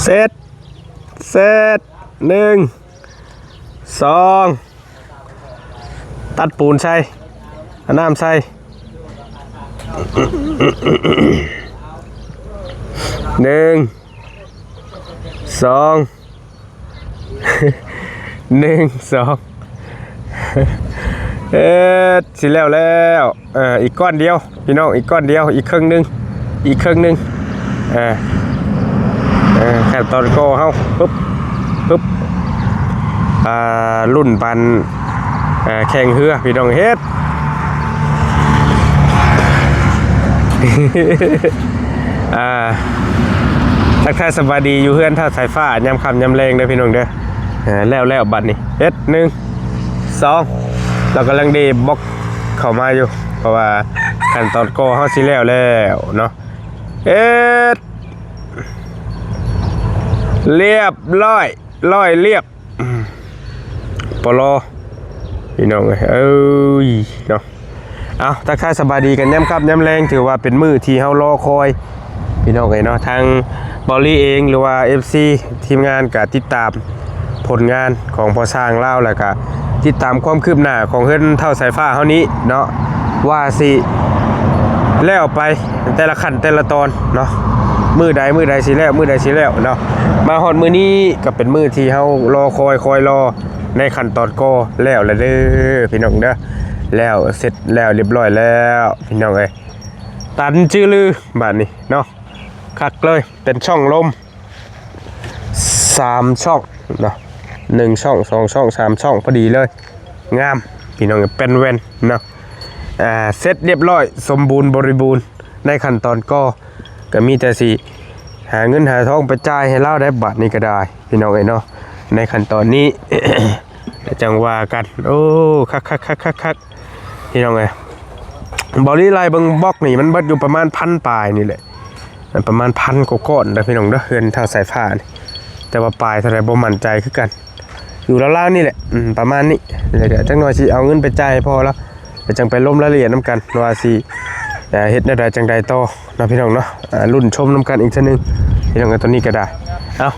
ເຊັດ ເຊັດ ໜຶ່ງ ສອງ ຕັດປູນໃສ່ ເອົານ້ຳໃສ່ ໜຶ່ງ ສອງ ໜຶ່ງ ສອງ ເອີ ຊິແລ້ວແລ້ວ ເອີ ອີກກ້ອນດຽວ ພີ່ນ້ອງ ອີກກ້ອນດຽວ ອີກເຄິ່ງໜຶ່ງ ອີກເຄິ່ງໜຶ່ງ ເອີ ເອີ ຂັ້ນຕອນກໍ່ເຮົາ ປຶບ ປຶບ ອ່າ ລຸ້ນປານ ເອີ ແຂ່ງເຮືອ ພີ່ນ້ອງ ເຮັດ ອ່າ ທັກທາຍສະບາຍດີຢູ່ເຮືອນທ້າວສາຍຟ້າ ຍາມຄ່ຳຍາມແລງເດີພີ່ນ້ອງເດີ ເອີ ແລ້ວໆ ບັດນີ້ ເຮັດ ໜຶ່ງ ສອງ ເຮົາກຳລັງເດບລັອກເຂົ້າມາຢູ່ ເພາະວ່າຂັ້ນຕອນກໍ່ເຮົາຊິແລ້ວແລ້ວເນາະ ເຮັດ ລຽບລ້ອຍ ລ້ອຍລຽບ ອືມ ປລ ພີ່ນ້ອງເອີຍ ເອີຍ ເນາະ ເອົາ ທັກທາຍສະບາຍດີກັນຍາມຄ່ຳຍາມແລງ ຖືວ່າເປັນມື້ທີ່ເຮົາລໍຄອຍ ພີ່ນ້ອງເອີຍເນາະ ທາງເບົາລີເອງ ຫຼືວ່າ ເອັຟຊີ ທີມງານກະຕິດຕາມຜົນງານຂອງພໍ່ຊ່າງລາວ ແລ້ວກະຕິດຕາມຄວາມຄືບໜ້າຂອງເຮືອນທ້າວສາຍຟ້າເຮົານີ້ເນາະ ວ່າຊິແລ້ວໄປແຕ່ລະຂັ້ນແຕ່ລະຕອນເນາະ ມື້ໃດ ມື້ໃດຊິແລ້ວ ມື້ໃດຊິແລ້ວເນາະ ມາຮອດມື້ນີ້ກະເປັນມື້ທີ່ເຮົາລໍຄອຍ ຄອຍລໍ ໃນຂັ້ນຕອນກໍ່ແລ້ວລະເດີ ພີ່ນ້ອງເດີ ແລ້ວເສັດແລ້ວລຽບລ້ອຍແລ້ວ ພີ່ນ້ອງເອີຍ ຕັນຈື່ລືບາດນີ້ເນາະ ຄັກເລີຍ ເປັນຊ່ອງລົມສາມຊ່ອງເນາະ ໜຶ່ງຊ່ອງ ສອງຊ່ອງ ສາມຊ່ອງ ພໍດີເລີຍ ງາມ ພີ່ນ້ອງເອີຍ ແປ້ນແວ່ນເນາະ ອ່າ ເສັດລຽບລ້ອຍ ສົມບູນບໍລິບູນ ໃນຂັ້ນຕອນກໍ່ ກໍມີແຕ່ຊິຫາເງິນຫາທອງໄປຈ່າຍໃຫ້ລາວໄດ້ ບາດນີ້ກໍໄດ້ ພີ່ນ້ອງເອີຍເນາະ ໃນຂັ້ນຕອນນີ້ ແລ້ວຈັ່ງວ່າກັນ ໂອ້ ຄັກໆໆໆ ພີ່ນ້ອງເອີຍ ເບົາລີໄລ່ເບິ່ງບລັອກນີ້ ມັນເບິດຢູ່ປະມານພັນປາຍນີ້ແຫຼະ ປະມານພັນກວ່າກ້ອນເດີ ພີ່ນ້ອງເດີ ເຮືອນທ້າວສາຍຟ້ານີ້ ແຕ່ວ່າປາຍເທົ່າໃດບໍ່ໝັ້ນໃຈຄືກັນ ຢູ່ລາວໆນີ້ແຫຼະ ອືມ ປະມານນີ້ ແລ້ວກໍຈັກໜ່ອຍຊິເອົາເງິນໄປຈ່າຍໃຫ້ພໍ່ລາວ ແລ້ວຈັ່ງໄປລົມລາຍລະອຽດນຳກັນວ່າຊິ ເອີ ເຮັດແນວໃດຈັ່ງໃດຕໍ່ເນາະ ພີ່ນ້ອງເນາະ ເອີ ລຸ້ນຊົມນຳກັນອີກເທື່ອໜຶ່ງ ພີ່ນ້ອງເອີຍ ຕອນນີ້ກໍໄດ້ ເອົ້າ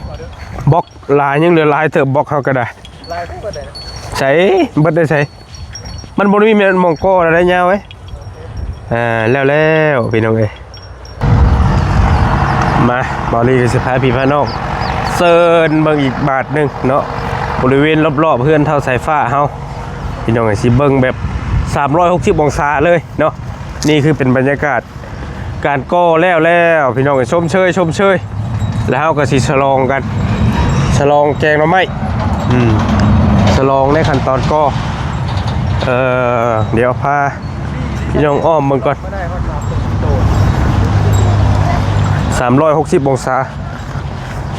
ບລັອກຫຼາຍ ຍັງເຫຼືອຫຼາຍເຕີບ ບລັອກເຮົາກໍໄດ້ ຫຼາຍເທົ່າໃດນະ ໃສ ເບິດໄດ້ໃສ ມັນບໍ່ໄດ້ມີແມ່ນໝ່ອງກໍ່ໄດ້ຍາວເວີຍ ອ່າ ແລ້ວໆ ພີ່ນ້ອງເອີຍ ມາ ເບົາລີກໍຊິພາພີ່ພານ້ອງເຊີນເບິ່ງອີກບາດໜຶ່ງເນາະ ບໍລິເວນລອບໆ ເຮືອນທ້າວສາຍຟ້າເຮົາ ພີ່ນ້ອງເອີຍ ຊິເບິ່ງແບບສາມຮ້ອຍຫົກສິບອົງສາເລີຍເນາະ ນີ້ຄືເປັນບັນຍາກາດ ການກໍ່ແລ້ວແລ້ວ ພີ່ນ້ອງເອີຍ ຊົມເຊີຍ ຊົມເຊີຍ ແລ້ວເຮົາກໍຊິສະຫຼອງກັນ ສະຫຼອງແກງໜໍ່ໄມ້ ອືມ ສະຫຼອງໃນຂັ້ນຕອນກໍ່ ເອີ ດຽວພາພີ່ນ້ອງອ້ອມເບິ່ງກ່ອນ ສາມຮ້ອຍຫົກສິບອົງສາ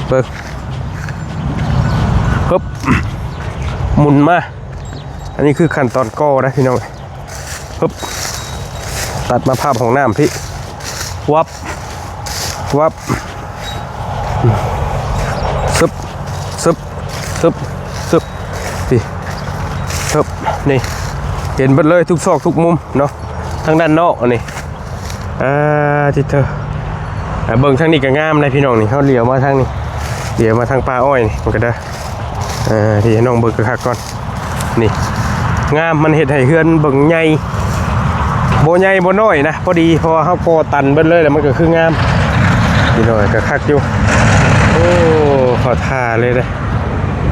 ເບິ່ງ ຮຶບ ໝຸນມາ ອັນນີ້ຄືຂັ້ນຕອນກໍ່ນະພີ່ນ້ອງ ຮຶບ ຕັດມາພາບຫ້ອງນ້ຳພີ້ ວັບ ວັບ ຊຶບ ຊຶບ ຊຶບ ຊຶບ ພີ້ ຮຶບ ນີ້ ເຫັນເບິດເລີຍທຸກຊອກທຸກມຸມເນາະ ທາງດ້ານນອກອັນນີ້ ອ່າ ຕິດເທີ ອ່າ ເບິ່ງທາງນີ້ກໍງາມນະພີ່ນ້ອງນີ້ ເຮົາຫຼຽວມາທາງນີ້ ຫຼຽວມາທາງປ່າອ້ອຍນີ້ມັນກໍໄດ້ ອ່າ ທີ່ໃຫ້ນ້ອງເບິ່ງຄັກໆກ່ອນ ນີ້ ງາມ ມັນເຮັດໃຫ້ເຮືອນເບິ່ງໃຫຍ່ ບໍ່ໃຫຍ່ບໍ່ນ້ອຍນະ ພໍດີ ເພາະວ່າເຮົາກໍ່ຕັນເບິດເລີຍ ແລ້ວມັນກໍຄືງາມ ພີ່ນ້ອງ ກໍຄັກຢູ່ ໂອ້ ເຂົ້າທ່າເລີຍເດ້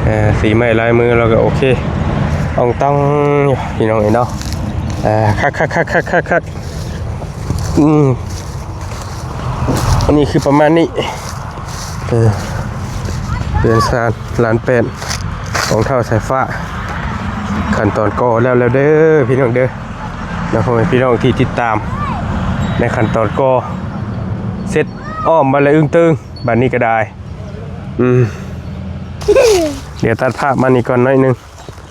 ເອີ ສີໄມ້ລາຍມືລາວກໍໂອເຄ ອອງຕອງຢູ່ ພີ່ນ້ອງເອີຍເນາະ ເອີ ຄັກໆໆໆໆ ອືມ ອັນນີ້ຄືປະມານນີ້ ເອີ ເຮືອນຊານລານແປ້ນຂອງທ້າວສາຍຟ້າ ຂັ້ນຕອນກໍ່ແລ້ວແລ້ວເດີ ພີ່ນ້ອງເດີ ນະ ພໍ່ແມ່ພີ່ນ້ອງທີ່ຕິດຕາມໃນຂັ້ນຕອນກໍ່ ເສັດອ້ອມບັດລະອຶ້ງຕຶງ ບັດນີ້ກໍໄດ້ ອືມ ດຽວຕັດພາບມານີ້ກ່ອນໜ້ອຍໜຶ່ງ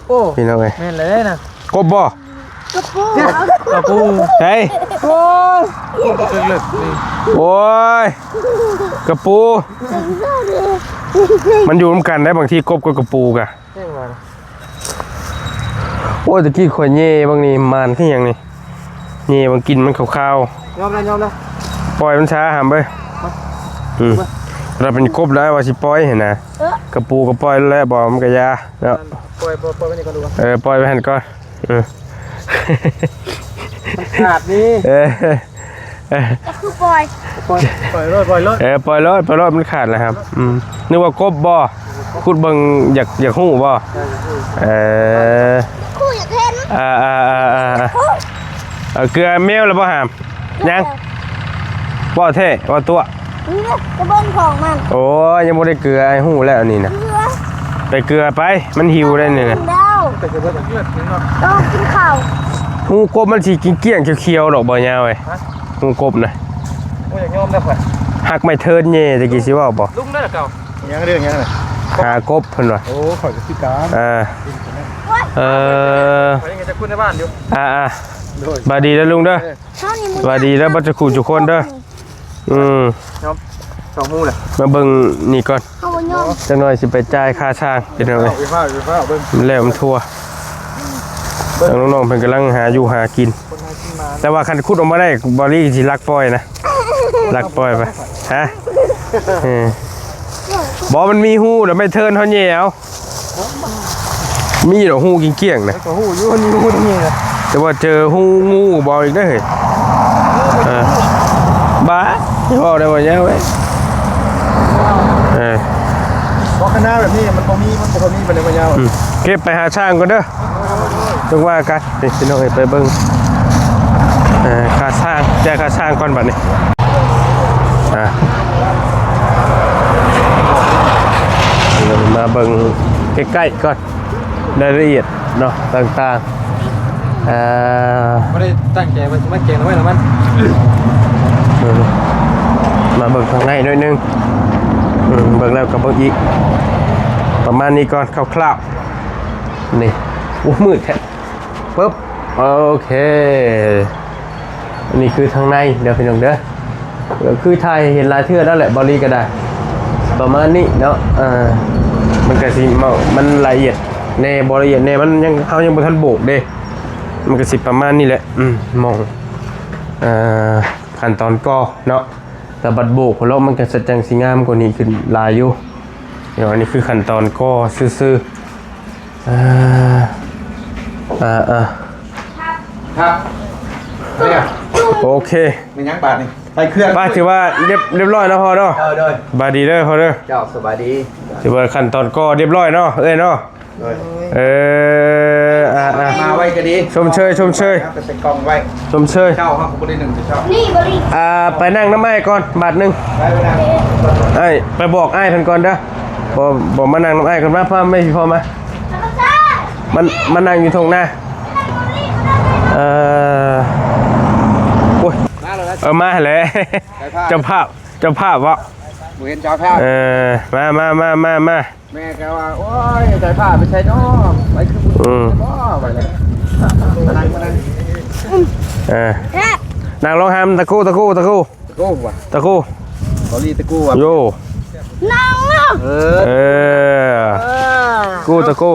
ໂອ້ ພີ່ນ້ອງເອີຍ ແມ່ນແລ້ວນະ ກົບບໍ່? ກະປູ ກະປູ ໃສ? ໂອ້ຍ ກົບເລິກໆນີ້ ໂອ້ຍ ກະປູ ມັນຢູ່ນຳກັນໄດ໋ ບາງທີກົບກັບກະປູກະ ແມ່ນວ່າ ໂອ້ຍ ຕະກີ້ຂ້ອຍແຍ່ເບິ່ງນີ້ ມານຄືຫຍັງນີ້ ແຍ່ເບິ່ງ ກິ່ນມັນຄາວໆ ຍອມແລ້ວ ຍອມແລ້ວ ປ່ອຍມັນຊາຫຳເອີຍ ອືມ ໄປ ລະເປັນກົບໄດ້ວ່າຊິປ່ອຍຫັ້ນນະ ເອີ ກະປູກະປ່ອຍແລ້ວບໍ່ ມັນກະຢ່າເນາະ ປ່ອຍ ປ່ອຍ ປ່ອຍໄວ້ນີ້ກ່ອນດູ ເອີ ປ່ອຍໄວ້ຫັ້ນກ່ອນ ເອີ ມັນຂາດນີ້ ເອີ ກະຄືປ່ອຍ ປ່ອຍ ປ່ອຍໂລດ ປ່ອຍໂລດ ເອີ ປ່ອຍໂລດ ປ່ອຍໂລດ ມັນຂາດແລ້ວຄັບ ອືມ ນຶກວ່າກົບບໍ່ ຂຸດເບິ່ງ ຢາກ ຢາກຮູ້ບໍ່ ເອີ ຢາກຮູ້ ຢາກເຫັນ ອ່າໆໆໆ ເອີ ເກືອແມວແລ້ວບໍ່ຫາມ ຍັງ ເອີ ເວົ້າແທ້ ເວົ້າຕົວະ ນີ້ເດ້ ກະເບິ່ງຂອງມັນ ໂອ້ຍ ຍັງບໍ່ໄດ້ເກືອ ອ້າຍຮູ້ແລ້ວອັນນີ້ນະ ເກືອ ໄປເກືອໄປ ມັນຫິວໄດ້ນີ້ນະ ເອີ ກິນເຂົ້າ ຫູກົບມັນຊິກ້ຽງໆ ຂຽວໆ ດອກ ບໍ່ຍາວເອີຍ ຫູກົບນະ ໂອ້ຍ ຢາກຍອມແລ້ວຂ້ອຍ ຮັກໄມ້ເທີນເຍ ແຕ່ກີ້ຊິເວົ້າບໍ່ ລຸງໄດ້ລະເກົ່າ ຍັງເລື່ອງຫຍັງນະ ຫາກົບເພິ່ນວ່າ ໂອ້ ຂ້ອຍກະຄືກັນ ອ່າ ເອີ ຂ້ອຍຍັງເຮັດຈັກຄົນໃນບ້ານຢູ່ ອ່າໆ ໂດຍ ບາດດີເດີລຸງເດີ ເອີ ຫວັດດີເດີ ເບິດທຸກຜູ້ທຸກຄົນເດີ ອືມ ສອງໝູ່ແຫຼະ ມາເບິ່ງນີ້ກ່ອນ ເຮົາບໍ່ຍອມ ຈັກໜ່ອຍຊິໄປຈ່າຍຄ່າຊ່າງ ພີ່ນ້ອງເອີຍ ໄປຟ້າວ ໄປຟ້າວເບິ່ງ ແລ້ວມັນທົ່ວ ເບິ່ງ ທາງນ້ອງໆເພິ່ນກຳລັງຫາຢູ່ຫາກິນ ແຕ່ວ່າຄັນຂຸດອອກມາໄດ້ ບາວລີຊິລັກປ່ອຍນະ ລັກປ່ອຍໄປ ຮະ ເອີ ບໍ່ ມັນມີຮູ ແລ້ວໄມ້ເທີນເຮົາແຍ່ເອົາ ມີດອກຮູກ້ຽງໆນະ ກະຮູ້ຢູ່ ມີຮູນີ້ນະ ແຕ່ວ່າເຈີຮູງູບໍ່ເອົາອີກເດີເຮີ້ຍ ເອີ ບ້າ ຊິເວົ້າໄດ້ບໍ່ຍາວເວີຍ ເອີ ບໍ່ ຄະນະແບບນີ້ມັນບໍ່ມີ ມັນບໍ່ຄ່ອຍມີປານໃດບໍ່ຍາວ ອືມ ເກັບໄປຫາຊ່າງກ່ອນເດີ ຈັ່ງວ່າກັນ ນີ້ພີ່ນ້ອງເອີຍ ໄປເບິ່ງ ເອີ ຄ່າຊ່າງ ຈ່າຍຄ່າຊ່າງກ່ອນບັດນີ້ ອ່າ ມາເບິ່ງໃກ້ໆກ່ອນ ລາຍລະອຽດເນາະ ຕ່າງໆ ອ່າ ບໍ່ໄດ້ຕັ້ງໃຈວ່າຊິມາແກງໜໍ່ໄມ້ນຳມັນ ເອີ ມາເບິ່ງຂ້າງໃນໜ້ອຍໜຶ່ງ ເບິ່ງແລ້ວກໍເບິ່ງອີກ ປະມານນີ້ກ່ອນ ຄາວໆ ນີ້ ໂອ້ ມືດແທ້ ປຶບ ໂອເຄ ອັນນີ້ຄືທາງໃນເດີພີ່ນ້ອງເດີ ກໍຄືຖ່າຍໃຫ້ເຫັນຫຼາຍເທື່ອແລ້ວແຫຼະ ບາວລີກໍໄດ້ ປະມານນີ້ເນາະ ເອີ ມັນກໍຊິ ມັນລະອຽດແດ່ ບໍ່ລະອຽດແດ່ ມັນຍັງ ເຮົາຍັງບໍ່ທັນໂບກເດ້ ມັນກໍຊິປະມານນີ້ແຫຼະ ອືມ ໝ່ອງ ເອີ ຂັ້ນຕອນກໍ່ເນາະ ແຕ່ບັດໂບກພຸ້ນແລ້ວ ມັນກໍຈະຈັ່ງຊິງາມກວ່ານີ້ຂຶ້ນຫຼາຍຢູ່ ເນາະ ອັນນີ້ຄືຂັ້ນຕອນກໍ່ຊື່ໆ ອ່າ ອ່າ ອ່າ ຄັບ ເອີ ໂອເຄ ແມ່ນຫຍັງບາດນີ້ ໃສ່ເຄື່ອງ ໄປ ຖືວ່າຮຽບ ຮຽບຮ້ອຍເນາະພໍ່ເນາະ ເອີ ໂດຍ ສະບາຍດີເດີພໍ່ເດີ ເຈົ້າ ສະບາຍດີ ຖືວ່າຂັ້ນຕອນກໍ່ຮຽບຮ້ອຍເນາະ ເອີຍເນາະ ໂດຍ ເອີ ອ່າ ອ່າ ມາໄວກໍດີ ຊົມເຊີຍ ຊົມເຊີຍ ເອົາໄປໃສ່ກ່ອງໄວ້ ຊົມເຊີຍ ເຈົ້າ ເຮົາກໍບໍ່ໄດ້ໜຶ່ງແຕ່ເຊົ້າ ນີ້ບໍ່ດີ ອ່າ ໄປນັ່ງນຳອ້າຍກ່ອນບາດໜຶ່ງ ໄປ ໄປນັ່ງ ອ້າຍ ໄປບອກອ້າຍເພິ່ນກ່ອນເດີ ບໍ່ ບໍ່ ມານັ່ງນຳອ້າຍກ່ອນ ມາ ພາແມ່ພີ່ພໍ່ມາ ມັນ ມານັ່ງຢູ່ທົ່ງນາ ເອີ ໂອ້ຍ ມາແລ້ວນະ ເອີ ມາແລ້ວ ສາຍພາບ ເຈົ້າພາບ ເຈົ້າພາບເບາະ ບໍ່ເຫັນສາຍພາບ ເອີ ມາ ມາ ມາ ມາ ມາ ແມ່ກໍວ່າ ໂອ້ຍ ສາຍພາບໄປໃສເນາະ ໄປຄືບໍ່ ອືມ ບໍ່ ໄປເລີຍ ມານັ່ງ ມານັ່ງ ເອີ ນັ່ງລົງຫາມ ຕະຄູ ຕະຄູ ຕະຄູ ຕະກູວ່າ ຕະກູ ເກົາຫຼີຕະກູວ່າ ໂຢ ນາງເນາະ ເອີ ເອີ ເອີ ກູຕະກູ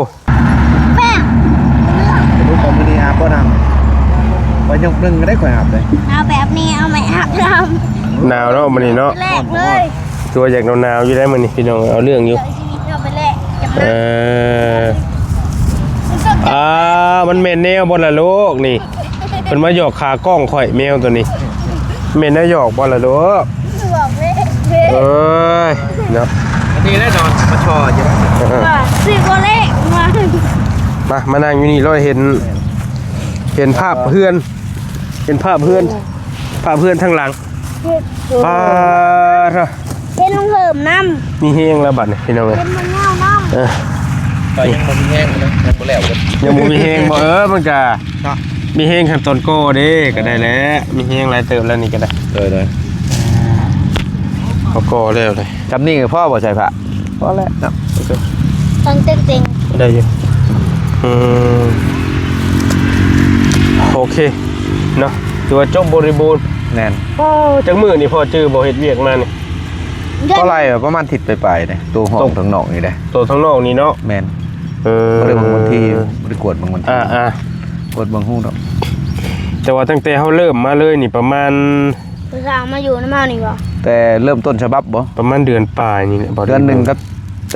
ແປ້ງ ຕະກູຂອງມື້ນີ້ຫາບໍ່ນຳ ຂ້ອຍຍົກໜຶ່ງກໍໄດ້ ຂ້ອຍຫາບເລີຍ ເອົາແບບນີ້ ເອົາໄມ້ຫາບນຳ ໜາວເນາະມື້ນີ້ເນາະ ແລກເລີຍ ຕົວຢາກໜາວໆຢູ່ໄດ໋ມື້ນີ້ ພີ່ນ້ອງ ເອົາເລື່ອງຢູ່ ເອີ ອ່າ ມັນແມ່ນແນວບໍ່ລະລູກນີ້ ເພິ່ນມາຫຍອກຂາກ້ອງຂ້ອຍ ແມວໂຕນີ້ ແມ່ນແນວຫຍອກບໍ່ລະລູກ ບອກເລີຍ ເອີຍ ເນາະ ອັນນີ້ແຫຼະນອນມາຊໍຢູ່ ວ່າຊິບໍ່ເລະ ມາ ມາ ມານັ່ງຢູ່ນີ້ເລີຍ ເຫັນ ເຫັນພາບເຮືອນ ເຫັນພາບເຮືອນ ພາບເຮືອນທາງຫຼັງ ເຫັນ ປາດ ເຫັນລຸງເຫີມນຳ ມີແຮງແລ້ວບັດນີ້ພີ່ນ້ອງເອີຍ ເຫັນມັນຍາວນຳ ເອີ ກໍຍັງບໍ່ມີແຮງນະ ຍັງບໍ່ແລ້ວເດ້ ຍັງບໍ່ມີແຮງບໍ່ ເອີ ມັນກະ ເນາະ ມີແຮງຂັ້ນຕອນກໍ່ເດ້ ກໍໄດ້ແຫຼະ ມີແຮງຫຼາຍເຕີບແລ້ວນີ້ກໍໄດ້ ໂດຍໆ ເຂົາກໍ່ແລ້ວເດ້ ຊ່ຳນີ້ກໍພໍບໍ່ໃສ່ຜ້າ ພໍແລ້ວເນາະ ໂອເຄ ຕັ້ງເຕັງໆ ໄດ້ຢູ່ ອືມ ໂອເຄເນາະ ຖືວ່າຈົບບໍລິບູນ ແມ່ນ ໂອ້ ຈັກມື້ນີ້ພໍ່ຈື່ບໍ່ເຮັດວຽກມານີ້ ເດືອນ ພໍໄລ່ປະມານທິດປາຍໆເດ້ ໂຕຫ້ອງ ໂຕ ທາງນອກນີ້ເດ້ ໂຕທາງນອກນີ້ເນາະ ແມ່ນ ເອີ ບໍ່ໄດ້ເບິ່ງວັນທີ ບໍ່ໄດ້ກວດເບິ່ງວັນທີ ອ່າໆ ກວດເບິ່ງຮູ້ດອກ ແຕ່ວ່າຕັ້ງແຕ່ເຮົາເລີ່ມມາເລີຍນີ້ປະມານ ຜູ້ສາວມາຢູ່ນຳເຮົານີ້ບໍ່? ແຕ່ເລີ່ມຕົ້ນສະບັບບໍ່? ປະມານເດືອນປາຍນີ້ແຫຼະ ບໍ່ ເດືອນໜຶ່ງກັບ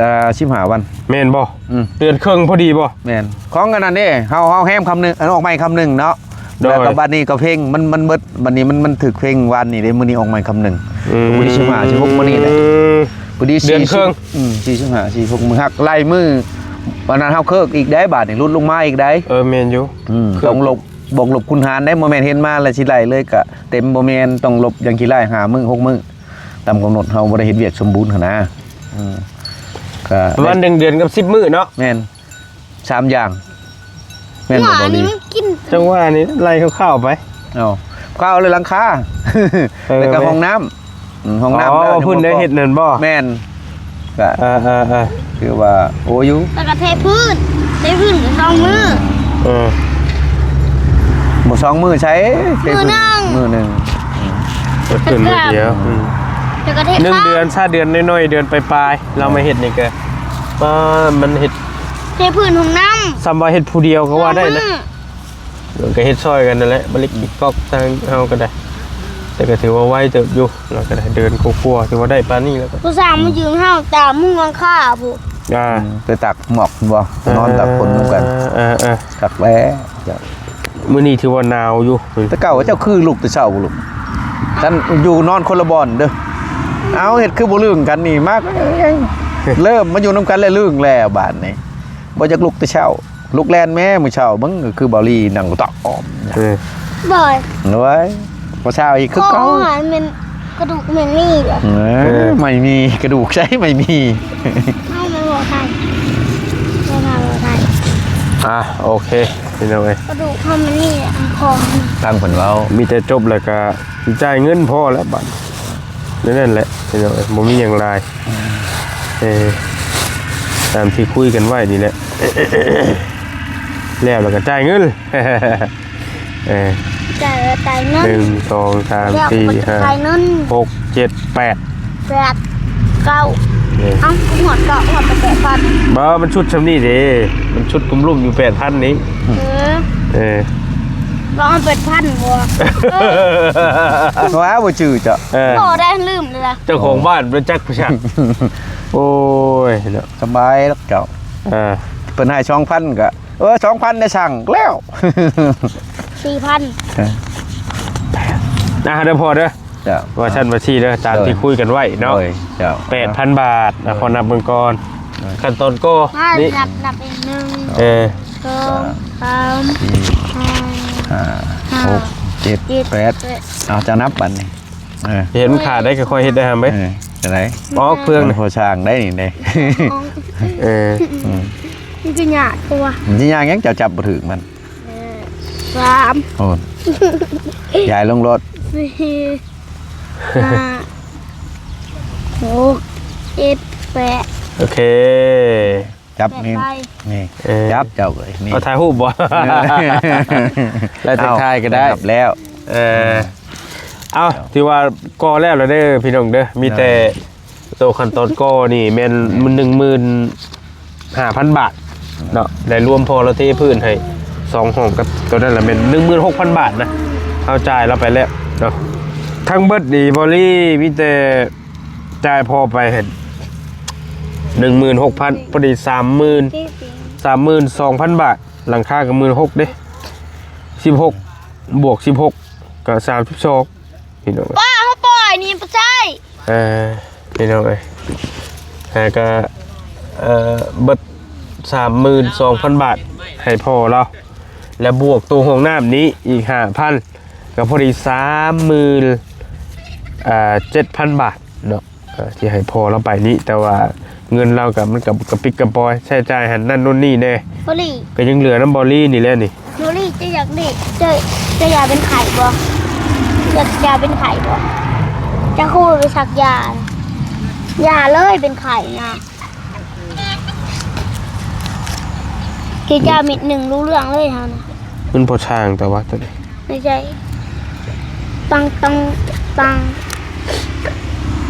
ອ່າ ສິບຫ້າວັນ. ແມ່ນບໍ່? ອືມ ເດືອນເຄິ່ງພໍດີບໍ່? ແມ່ນ. ຂອງອັນນັ້ນເດ້ ເຮົາ ເຮົາແຮມຄຳໜຶ່ງ ອັນອອກໃໝ່ຄຳໜຶ່ງເນາະ. ໂດຍ. ແລ້ວກໍບັດນີ້ກໍເພັງ ມັນ ມັນເບິດ ບັດນີ້ມັນ ມັນຖືກເພັງວານນີ້ເດ້ ມື້ນີ້ອອກໃໝ່ຄຳໜຶ່ງ. ອືມ ມື້ທີສິບຫ້າ ສິບຫົກ ມື້ນີ້ແຫຼະ ພໍດີ ເດືອນເຄິ່ງ. ອືມ ສີ່ສິບຫ້າ ສີ່ສິບຫົກ ມື້ຮັກໄລ່ມື້ ວັນນັ້ນເຮົາເຄີກອີກໄດ້ ບາດນີ້ຫຼຸດລົງມາອີກໄດ້. ເອີ ແມ່ນຢູ່. ອືມ ເຄີກ ຕ້ອງລົບ ບວກລົບຄູນຫານໄດ້ ບໍ່ແມ່ນເຫັນມາແລ້ວຊິໄລ່ເລີຍ ກະເຕັມ ບໍ່ແມ່ນ ຕ້ອງລົບຢ່າງຂີ້ລ້າຍ ຫ້າມື້ ຫົກມື້ ຕາມກຳນົດ ເຮົາບໍ່ໄດ້ເຮັດວຽກສົມບູນຫັ້ນນະ. ອືມ ກະປະມານ ໄດ້ ໜຶ່ງເດືອນກັບສິບມື້ເນາະ. ແມ່ນ ສາມຢ່າງ ແມ່ນບໍ່ ບໍ່ ບໍ່ ບໍ່ລີ? ນີ້ມັນກິນ ຈັງຫວະນີ້ໄລ່ຄ່າວໆໄປ. ເອົາ ຄ່າວເລີຍຫຼັງຄາ ເອີ ແລ້ວກໍ ແມ່ນ ຫ້ອງນ້ຳ. ອືມ ຫ້ອງນ້ຳ ອໍ ເພິ່ນໄດ້ເຮັດນັ້ນບໍ່? ແມ່ນ ກະ ເອີໆໆ ຄືວ່າໂອຢູ່ ແລ້ວກໍເທພື້ນ ເທພື້ນກໍສອງມື້. ເອີ ບໍ່ສອງມື້ໃສ ເທພື້ນມື້ໜຶ່ງ ມື້ໜຶ່ງ. ອືມ ເທພື້ນມື້ດຽວ. ອືມ ແລ້ວກໍເທ ໜຶ່ງເດືອນ ຊາເດືອນນ້ອຍໆ ເດືອນປາຍໆ ລາວມາເຮັດນີ້ກໍ ປາ ມັນເຮັດ ເທພື້ນຫ້ອງນ້ຳ ສ່ຳວ່າເຮັດຜູ້ດຽວກໍວ່າໄດ້ນະ. ສອງມື້ ມັນກໍເຮັດຊ່ອຍກັນນັ້ນແຫຼະ ບໍ່ລິກ ອືມ ກອກທາງເຮົາກໍໄດ້ ແຕ່ກໍຖືວ່າໄວເຕີບຢູ່ ລາວກໍໄດ້ເດືອນກວ່າໆ ຖືວ່າໄດ້ປານນີ້ແລ້ວກໍ ຜູ້ຊ່າງມາຢືມເຮົາຕາມມຸງຫຼັງຄາພຸ້ນ. ອ່າ ອືມ ໄປຕາກໝອກພຸ້ນບໍ່? ເອີ ນອນຕາກຝົນນຳກັນ. ເອີໆ ຄັກແລ້ວ. ມື້ນີ້ຖືວ່າໜາວຢູ່. ແຕ່ເກົ່າເຈົ້າຄືລຸກແຕ່ເຊົ້າບໍ່ລຸກ? ຄັນຢູ່ນອນຄົນລະບ່ອນເດີ້. ເອົ້າ ເຮັດຄືບໍ່ລຶ້ງກັນນີ້ ມາ ເລີ່ມມາຢູ່ນຳກັນແລ້ວລຶ້ງແລ້ວບາດນີ້ ບໍ່ຈັກລຸກແຕ່ເຊົ້າ. ລຸກແລ່ນແມ້ ມື້ເຊົ້າເບິ່ງ ຄືເບົາຫຼີ່ນັ່ງຕອກອອມ. ເອີ ບໍ່ ໂອ້ຍ ບໍ່ເຊົ້າອີກຄືເກົ່າ. ແມ່ນກະດູກແມ່ນມີເດ້. ເອີ ເອີ ໄມ່ມີ ກະດູກໃສໄມ່ມີ. ເຮົາແມ່ນບໍ່ໄດ້ ບໍ່ໄດ້ ບໍ່ໄດ້. ອ່າ ໂອເຄ ພີ່ນ້ອງເອີຍ ກະດູກເຮົາມັນມີແຫຼະ ຂອງ ຟັງເພິ່ນເວົ້າ ມີແຕ່ຈົບແລ້ວກະຈ່າຍເງິນພໍແລ້ວບາດ ແນວນັ້ນແຫຼະ ພີ່ນ້ອງເອີຍ ບໍ່ມີຫຍັງຫຼາຍ. ອືມ ເອີ ຕາມທີ່ຄຸຍກັນໄວ້ນີ້ແຫຼະ ແລ້ວ ແລ້ວກໍຈ່າຍເງິນ. ເອີ ຈ່າຍ ຈ່າຍເງິນ ໜຶ່ງ ສອງ ສາມ ສີ່ ຫ້າ ຫົກ ເຈັດ ແປດ ແປດ ເກົ້າ. ເອີ ເອົ້າ ຮອດເກົ້າ ຮອດແປດພັນ. ບໍ່ ມັນຊຸດຊ່ຳນີ້ເດ້ ມັນຊຸດກຸມລຸມຢູ່ແປດພັນນີ້. ເອີ ເອີ ລອງເອົາແປດພັນບໍ່? ເອີ ວ່າບໍ່ຈື່ເຈົ້າ. ເອີ ບໍ່ໄດ້ ລືມເລີຍ ເຈົ້າຂອງບ້ານບໍ່ຈັກຜູ້ຊັກ. ໂອ້ຍເນາະ ສະບາຍດອກເຈົ້າ. ເອີ ເພິ່ນໃຫ້ສອງພັນກໍ ເອີ ສອງພັນໄດ້ສັ່ງແລ້ວ ສີ່ພັນ. ເອີ ອ່າ ເດີພໍ່ເດີ ເຈົ້າ ວ່າຊັ້ນວ່າຊີ້ເດີ ຕາມທີ່ຄຸຍກັນໄວ້ເນາະ. ໂດຍ ເຈົ້າ ແປດພັນບາດ. ໂດຍ ຂໍນັບເບິ່ງກ່ອນ. ໂດຍ ຂັ້ນຕອນກໍ ມາ ນີ້ ນັບ ນັບອີກ ໜຶ່ງ ເອີ ສອງ ສາມ ສີ່ ຫ້າ ຫົກ ເຈັດ ແປດ. ເອົາ ເຈົ້ານັບບັດນີ້. ເອີ ເຫັນຂາດໄດ້ກໍຄ່ອຍເຮັດໄດ້ຫຳເອີຍ. ເອີ ຈັ່ງໃດ ອອກເຄື່ອງ ມັນພໍຊ່າງໄດ້ນີ້ເດ້. ເອີ ອືມ ມັນຄືຍາກຕົວະ ມັນຊິຍາກຫຍັງ ເຈົ້າຈັບບໍ່ຖືກມັນ. ເອີ ສາມ ໂອ້ ຍ້າຍລົງໂລດ ສີ່ ຫ້າ ຫົກ ເຈັດ ແປດ. ໂອເຄ ຈັບນີ້ ແປດໃບ ນີ້ ເອີ ຈັບເຈົ້າເອີຍ ນີ້ ເອົາຖ່າຍຮູບບໍ່? ເອີ ແລ້ວຈະຖ່າຍກໍໄດ້ ເອົາ ແລ້ວ ເອີ ເອົາ ຖືວ່າກໍແລ້ວລະເດີພີ່ນ້ອງເດີ ມີແຕ່ ໂຕຂັ້ນຕອນກໍນີ້ແມ່ນ ແມ່ນ ໜຶ່ງໝື່ນຫ້າພັນບາດເນາະ ແລະລວມພໍ່ລາວເທພື້ນໃຫ້ສອງຫ້ອງກັບໂຕນັ້ນລະແມ່ນໜຶ່ງໝື່ນຫົກພັນບາດນະ ເຮົາຈ່າຍລາວໄປແລ້ວເນາະ. ທັງເບິດນີ້ບໍລີມີແຕ່ຈ່າຍພໍ່ໄປຫັ້ນໜຶ່ງໝື່ນຫົກພັນ ພໍດີສາມໝື່ນ ສາມໝື່ນສອງພັນບາດ ຫຼັງຄາກໍໝື່ນຫົກເດ້ ສິບຫົກບວກສິບຫົກກໍສາມສິບສອງ ພີ່ນ້ອງ ປ້າເຮົາປ່ອຍນີ້ບໍ່ໃຊ້. ເອີ ພີ່ນ້ອງເອີຍ ແລ້ວກໍ ເອີ ເບິດສາມໝື່ນສອງພັນບາດໃຫ້ພໍ່ລາວ ແລ້ວບວກໂຕຫ້ອງນ້ຳນີ້ອີກຫ້າພັນ ກໍພໍດີສາມໝື່ນ ເອີ ເຈັດພັນບາດເນາະ ເອີ ທີ່ໃຫ້ພໍ່ລາວໄປນີ້ ແຕ່ວ່າເງິນລາວກໍ ມັນກໍກະປິດກະປອຍ ໃຊ້ຈ່າຍຫັ້ນນັ້ນໂນ່ນນີ້ແດ່ ບໍລີ ກໍຍັງເຫຼືອນຳບໍລີນີ້ແຫຼະນີ້. ໂນລີ ເຈົ້າຢາກໄດ້ ເຈົ້າ ເຈົ້າຢາກເປັນໄຂ້ບໍ່? ຢາກ ຢາກເປັນໄຂ້ບໍ່? ເຈົ້າຄືບໍ່ໄປສັກຢາ? ຢ່າເລີຍ ເປັນໄຂ້ນະ ຄືຢາເມັດໜຶ່ງຮູ້ເລື່ອງເລີຍເຮົານະ. ມັນບໍ່ຊ່າງແຕ່ວ່າຕົວນີ້ ໄມ່ໃຊ່ ປັງ ປັງ ປັງ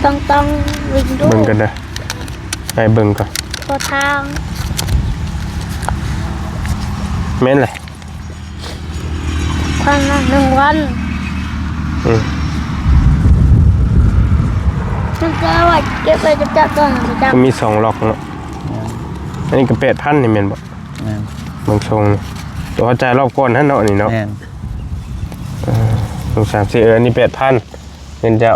ປັງ ປັງ ວິນໂດ ເບິ່ງກັນເດີ ໃຫ້ເບິ່ງກ່ອນ ພໍທາງ ແມ່ນແຫຼະ. ພັນນະ ໜຶ່ງພັນ ອືມ ມັນຈະເອົາໄວ້ເກັບໄວ້ກັບເຈົ້າຕອນນັ້ນເຈົ້າ ມັນມີສອງລັອກເນາະ. ອັນນີ້ກໍແປດພັນນີ້ແມ່ນບໍ່? ແມ່ນ. ເບິ່ງຊົງນີ້ ຕົວເຮົາຈ່າຍລອບກ່ອນຫັ້ນເນາະ ອັນນີ້ເນາະ. ແມ່ນ. ເອີ ສາມສີ່ ເອີ ອັນນີ້ແປດພັນ ເງິນເຈົ້າ.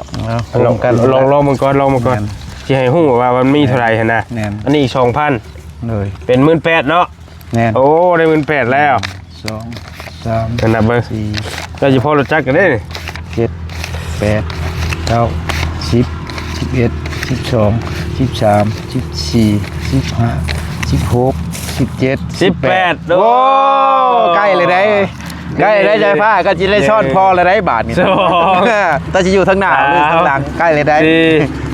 ເອົາ ລອງ ລອງ ລອງເບິ່ງກ່ອນ ລອງເບິ່ງກ່ອນ. ແມ່ນ. ຊິໃຫ້ຮູ້ວ່າມັນມີເທົ່າໃດຫັ້ນນະ. ແມ່ນ. ອັນນີ້ອີກສອງພັນ. ໂດຍ. ເປັນໝື່ນແປດເນາະ. ແມ່ນ. ໂອ້ ໄດ້ໝື່ນແປດແລ້ວ. ສອງ ສາມ ນັບເບິ່ງ ສີ່ ເຈົ້າຊິພໍຮູ້ຈັກກັນເດ້. ເຈັດ ແປດ ເກົ້າ ສິບ ສິບເອັດ ສິບສອງ ສິບສາມ ສິບສີ່ ສິບຫ້າ ສິບຫົກ ສິບເຈັດ ສິບແປດ. ໂອ້ ໂອ້ ໃກ້ແລ້ວເດ້ ໃກ້ແລ້ວເດ້ ໃກ້ແລ້ວເດ້ ໃຈຟ້າ ກໍຊິໄດ້ຊ້ອນພໍ່ແລ້ວເດ້ບາດນີ້. ໂອ້ ແຕ່ຊິຢູ່ທາງໜ້າ ອ່າ ຫຼືທາງຫຼັງ ໃກ້ແລ້ວເດ້.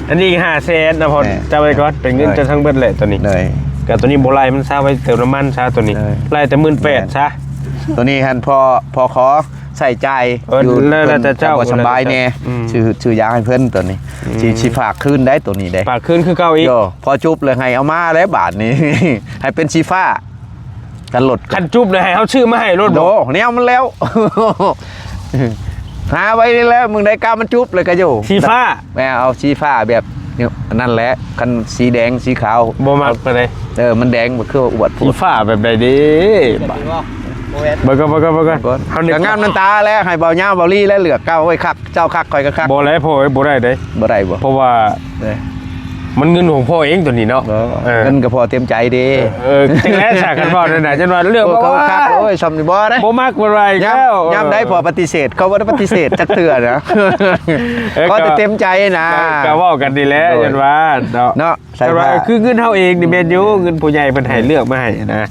ອັນນີ້ຫ້າແສນນະ ພໍ່ ແມ່ນ ຈັບໄວ້ກ່ອນ ເປັນເງິນ ໂດຍ ເຈົ້າທັງເບິດແຫຼະຕົວນີ້. ໂດຍ. ກໍຕົວນີ້ບໍ່ໄລ່ ມັນຊາໄວ້ເຕີມນ້ຳມັນຊາຕົວນີ້. ໂດຍ. ໄລ່ແຕ່ໝື່ນແປດ ແມ່ນ ຊະ. ຕົວນີ້ຫັ້ນ ພໍ ພໍຂໍໃຊ້ຈ່າຍ ເອີ ຢູ່ ແລ້ວແຕ່ເຈົ້າ ເພິ່ນກໍບໍ່ສະບາຍແດ່. ອືມ. ຊື້ ຊື້ຢາໃຫ້ເພິ່ນຕົວນີ້. ອືມ. ຊິ ຊິຝາກຄືນໄດ້ຕົວນີ້ເດ້ ຝາກຄືນຄືເກົ່າອີກ. ໂດ ພໍຈຸບແລ້ວໃຫ້ເອົາມາແລ້ວບາດນີ້ ໃຫ້ເປັນສີຟ້າ. ຄັນລົດ ຄັນຈຸບນະ ໃຫ້ເຮົາຊື້ມາໃຫ້ໂລດບໍ່? ໂດ ແນວມັນແລ້ວ ຫາໄວ້ນີ້ແຫຼະ ມື້ໃດກະມັນຈຸບແລ້ວກະຢູ່ ສີຟ້າ. ແມ່ນ ເອົາສີຟ້າແບບນີ້ ອັນນັ້ນແຫຼະ ຄັນສີແດງສີຂາວບໍ່ມັກປານໃດ. ເອີ ມັນແດງມັນຄືວ່າອວດໂພດ. ສີຟ້າແບບໃດເດ້? ເບິ່ງກ່ອນ ເບິ່ງກ່ອນ ເບິ່ງກ່ອນ. ເຮົານີ້ກະງາມນຳຕາແຫຼະ ໃຫ້ເບົາຍາວເບົາລີແລະເລືອກ. ເອົາໄວ້ຄັກ ເຈົ້າຄັກ ຂ້ອຍກໍຄັກ. ບໍ່ແຫຼະ ພໍ່ເອີຍ ບໍ່ໄດ້ເດ້. ບໍ່ໄດ້ບໍ່? ເພາະວ່າ ເອີ ມັນເງິນຂອງພໍ່ເອງຕົວນີ້ເນາະ. ເອີ ເອີ ເງິນກໍພໍເຕັມໃຈເດ້. ເອີ ເອີ ຈັ່ງໃດສາກັນເວົ້ານັ້ນນະ ຈົນວ່າເລືອກບໍ່ວ່າ ໂອ້ຍ ຊຳນີ້ບໍ່ໄດ້ ບໍ່ມັກບໍ່ໄດ້ແລ້ວ. ຍາມໃດພໍ່ປະຕິເສດ ເຂົາບໍ່ໄດ້ປະຕິເສດຈັກເທື່ອນະ. ເອີ ຂໍແຕ່ເຕັມໃຈນະ ກໍເວົ້າກັນນີ້ແຫຼະ. ໂດຍ. ຈັ່ງວ່າເນາະ ເນາະ ແຕ່ວ່າຄືເງິນເຮົາເອງນີ້ແມ່ນຢູ່ ເງິນຜູ້ໃຫຍ່ເພິ່ນໃຫ້ເລືອກມາໃຫ້ນະ.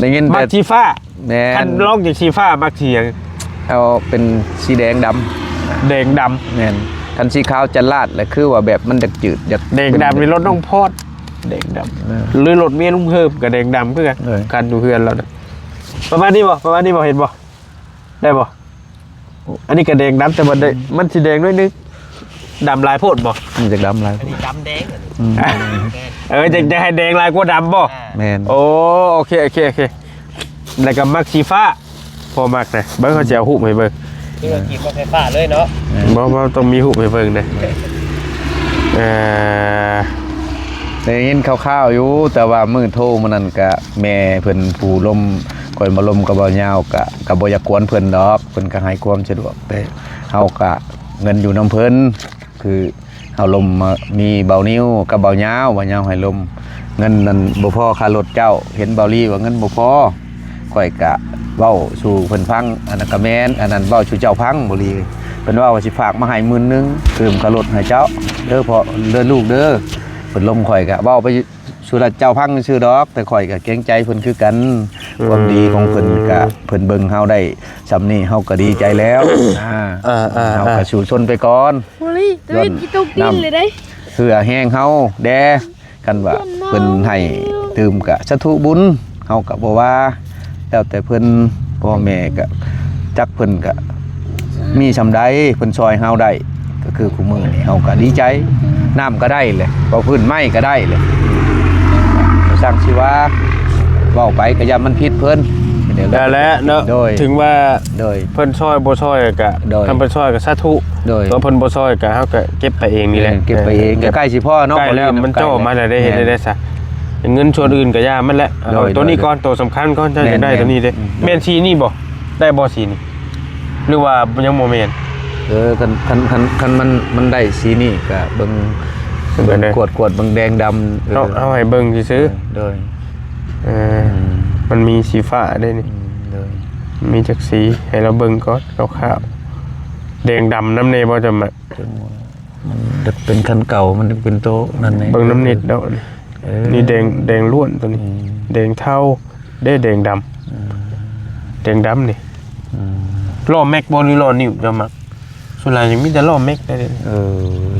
ໄດ້ຍິນແຕ່ ມັກສີຟ້າ. ແມ່ນ. ຄັນລອງຈາກສີຟ້າມັກສີຫຍັງ? ເອົາເປັນສີແດງດຳ. ແດງດຳ. ແມ່ນ. ຄັນສີຂາວຈະລາດແຫຼະ ຄືວ່າແບບມັນຈະຈືດ ຢາກ ແດງດຳນີ້ລົດນ້ອງພອດ ແດງດຳ. ເອີ ຫຼືລົດເມຍລຸງເຮີມກໍແດງດຳຄືກັນ. ເອີ ຄັນຢູ່ເຮືອນລາວນະ. ປະມານນີ້ບໍ່? ປະມານນີ້ບໍ່? ເຫັນບໍ່? ໄດ້ບໍ່? ອັນນີ້ກໍແດງດຳ ແຕ່ວ່າໄດ້ ມັນຊິແດງໜ້ອຍໜຶ່ງ. ດຳຫຼາຍໂພດບໍ່? ມັນຈະດຳຫຼາຍ ອັນນີ້ດຳແດງ. ອືມ. ເອີ ຈະ ຈະໃຫ້ແດງຫຼາຍກວ່າດຳບໍ່? ແມ່ນ. ໂອ້ ໂອເຄ ໂອເຄ ໂອເຄ. ແລ້ວກໍມັກສີຟ້າ ພໍ່ມັກນະ. ເບິ່ງ ເຮົາຊິເອົາຮູບໃຫ້ເບິ່ງ. ຄືວ່າກີບມາໄຟຟ້າເລີຍເນາະ. ບໍ່ ບໍ່ ຕ້ອງມີຮູບໃຫ້ເບິ່ງເດ້. ເອີ ໄດ້ຍິນຂ່າວໆຢູ່ ແຕ່ວ່າມື້ໂທມື້ນັ້ນກະແມ່ເພິ່ນຜູ້ລົມ ຂ້ອຍມາລົມກັບເບົາຍາວ ກະ ກະບໍ່ຢາກກວນເພິ່ນດອກ ເພິ່ນກະໃຫ້ຄວາມສະດວກ ແຕ່ເຮົາກະເງິນຢູ່ນຳເພິ່ນ ຄື ເຮົາລົມມາ ມີເບົານິວກັບເບົາຍາວ ເບົາຍາວໃຫ້ລົມ. ເງິນນັ້ນບໍ່ພໍຄ່າລົດເຈົ້າ ເຫັນເບົາລີວ່າເງິນບໍ່ພໍ ຂ້ອຍກະເວົ້າສູ່ເພິ່ນຟັງ. ອັນນັ້ນກະແມ່ນ ອັນນັ້ນເວົ້າສູ່ເຈົ້າຟັງ ເບົາລີ ເພິ່ນເວົ້າວ່າຊິຝາກມາໃຫ້ໝື່ນໜຶ່ງ ຕື່ມຄ່າລົດໃຫ້ເຈົ້າເດີ ພໍ່ເດີ ລູກເດີ. ເພິ່ນລົມ ຂ້ອຍກະເວົ້າໄປສູ່ເຈົ້າຟັງຊື່ໆດອກ ແຕ່ຂ້ອຍກະເກງໃຈເພິ່ນຄືກັນ. ອືມ. ຄວາມດີຂອງເພິ່ນກະ ເພິ່ນເບິ່ງເຮົາໄດ້ຊ່ຳນີ້ ເຮົາກະດີໃຈແລ້ວ. ອ່າ ເຮົາກະສູ້ຊົນໄປກ່ອນ ໂອ້ຍ ຕະເວັນຊິຕົກດິນເລີຍເດ້ ເພື່ອແຮງເຮົາແດ່. ຄັນວ່າເພິ່ນໃຫ້ຕື່ມກະສາທຸບຸນ ເຮົາກະບໍ່ວ່າ ແລ້ວແຕ່ເພິ່ນ. ພໍ່ແມ່ກະຈັກເພິ່ນກະມີຊ່ຳໃດ ເພິ່ນຊ່ອຍເຮົາໄດ້ ກະຄືຄູ່ມື້ນີ້ເຮົາກະດີໃຈ. ນ້ຳກະໄດ້ແຫຼະ ເວົ້າພື້ນໄມ້ກະໄດ້ແຫຼະ ຊ່າງຊິວ່າ ເວົ້າໄປກະຢ້ານມັນຜິດເພິ່ນ. ນັ້ນແຫຼະເນາະ. ໂດຍ. ເຖິງວ່າ ໂດຍ ເພິ່ນຊ່ອຍບໍ່ຊ່ອຍກະ ໂດຍ ຄັນເພິ່ນຊ່ອຍກະສາທຸ. ໂດຍ. ເພິ່ນບໍ່ຊ່ອຍກະ ເຮົາກະເກັບໄປເອງນີ້ແຫຼະ. ເອີ ເກັບໄປເອງ ເອີ ໃກ້ໆຊິພໍເນາະ ໃກ້ແລ້ວ ມັນຈ່ອງມາແລ້ວເດ້. ເຮັດໄດ້ຊະ ເງິນສ່ວນອື່ນກະຢ່າມັນແຫຼະ. ໂດຍ. ເອົາໂຕນີ້ກ່ອນ ໂຕສຳຄັນກ່ອນ ເຈົ້າຢາກໄດ້ໂຕນີ້ເດ້. ແມ່ນສີນີ້ບໍ່? ໄດ້ບໍ່ສີນີ້ ຫຼືວ່າຍັງບໍ່ແມ່ນ? ເອີ ຄັນ ຄັນ ຄັນ ຄັນມັນ ມັນໄດ້ສີນີ້ກະເບິ່ງ ເບິ່ງ ເບິ່ງ ກວດ ກວດເບິ່ງແດງດຳ. ເອີ ເຮົາ ເຮົາໃຫ້ເບິ່ງຊື່ໆ. ໂດຍ. ເອີ ມັນມີສີຟ້າເດ້ນີ້. ໂດຍ. ມີຈັກສີ ໃຫ້ລາວເບິ່ງກ່ອນ ຄາວໆ. ແດງດຳນຳແດ່ບໍ່? ຈະມາ ມັນເປັນຄັນເກົ່າ ມັນເປັນໂຕນັ້ນແດ່. ເບິ່ງນຳນິດເນາະ. ເອີ ນີ້ແດງ ແດງລ້ວນໂຕນີ້. ອືມ. ແດງເທົາເດ້ ແດງດຳ. ອືມ. ແດງດຳນີ້. ອືມ. ລໍ້ແມັກບໍ່ ຫຼືລໍ້ນິ້ວ ເຈົ້າມັກ? ສ່ວນຫຼາຍຍັງມີແຕ່ລໍ້ແມັກໄດ້. ເອີ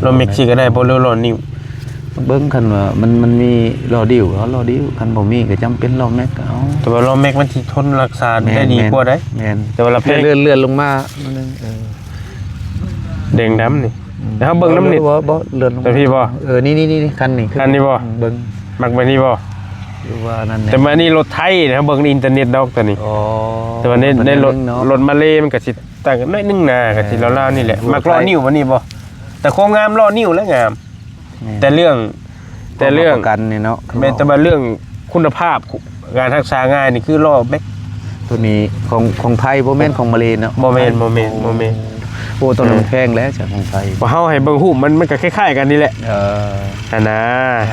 ລໍ້ແມັກຊິກະໄດ້ບໍ່ ຫຼືລໍ້ນິ້ວ? ເບິ່ງ ຄັນວ່າມັນ ມັນມີລໍ້ດິ້ວ ເອົາລໍ້ດິ້ວ ຄັນບໍ່ມີກະຈຳເປັນລໍ້ແມັກກະເອົາ. ແຕ່ວ່າລໍ້ແມັກມັນຊິທົນຮັກສາ ແມ່ນ ໄດ້ດີກວ່າໄດ໋. ແມ່ນ. ແຕ່ວ່າລະແພງ ເລື່ອນ ເລື່ອນລົງມາໜ້ອຍໜຶ່ງ. ເອີ ແດງດຳນີ້. ອືມ. ແລ້ວເຮົາເບິ່ງນຳນີ້ ບໍ່ ບໍ່ ເລື່ອນລົງ ແຕ່ພີ້ບໍ່? ເອີ ນີ້ໆໆ ຄັນນີ້ ຄັນນີ້ບໍ່? ອືມ ເບິ່ງ ມັກແບບນີ້ບໍ່? ຫຼືວ່ານັ້ນແຫຼະ ແຕ່ວ່ານີ້ລົດໄທນະ ເບິ່ງໃນອິນເຕີເນັດດອກໂຕນີ້. ອໍ ແຕ່ວ່າໃນ ໃນລົດ ລົດມາເລມັນກະຊິຕ່າງກັນໜ້ອຍໜຶ່ງນະ ກະຊິລາວໆນີ້ແຫຼະ. ເອີ ມັກລໍ້ນິ້ວ ອັນນີ້ບໍ່? ແຕ່ຄວາມງາມລໍ້ນິ້ວແຫຼະງາມ. ແມ່ນ ແຕ່ເລື່ອງ ແຕ່ເລື່ອງ ປະກັນນີ້ເນາະ ແມ່ນ ແຕ່ວ່າເລື່ອງຄຸນນະພາບ ການຮັກສາງ່າຍນີ້ຄືລໍ້ແມັກ ໂຕນີ້ຂອງ ຂອງໄທ ບໍ່ແມ່ນຂອງມາເລເນາະ ບໍ່ແມ່ນ ບໍ່ແມ່ນ ບໍ່ແມ່ນ ໂອ້ ໂຕນັ້ນ ເອີ ແພງແຫຼະ ຈາກຂອງໄທ ວ່າເຮົາໃຫ້ເບິ່ງຮູບມັນ ມັນກໍຄ້າຍໆກັນນີ້ແຫຼະ ເອີ ຫັ້ນນະ